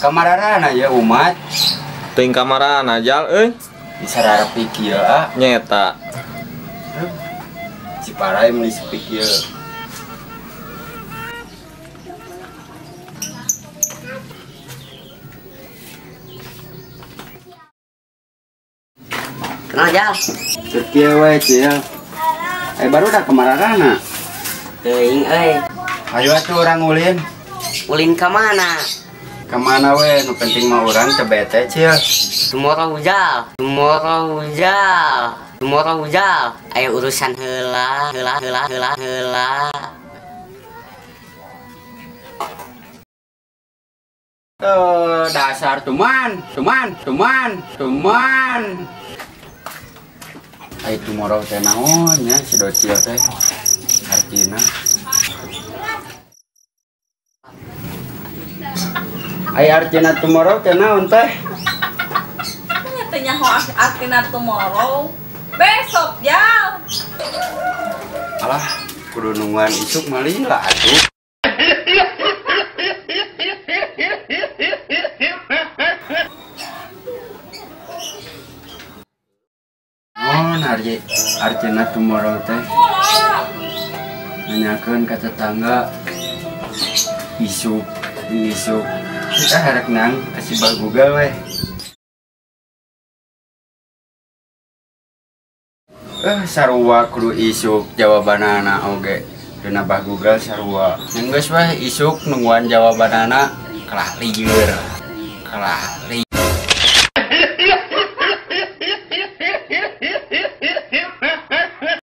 Kamarana ya umat. Teuing kamarana jal euy. Bisa rapi kieu ah. Nyeta. Ciparai meuni sepi kieu. Kenal jal. Keur kieu we cil. Baru dah kamarana. Teuing euy. Ayo atuh urang ulin. Ulin ka mana? Kemana we, nu penting mah urang teu bete cil. Tomorrow jal, tomorrow jal, tomorrow jal. Ayo urusan heula, heula, heula, heula, heula. Dasar tuman, tuman, tuman, tuman. Ayo tomorrow teh naon nya si docil teh artina. Ai artina tomorrow teh naon teh? Teh nyaho artina tomorrow. Besok jal. Alah, kudu nungguan isuk mah lila atuh. Oh, artina tomorrow teh. Nanyakeun ka tetangga isuk, isuk. Kita harap nang kasih bah Google weh. Sarua kudu isuk jawabanana oge. Dina bah Google sarua. Geus weh isuk nungguan jawabanana kalah lieur. Kalah lieur.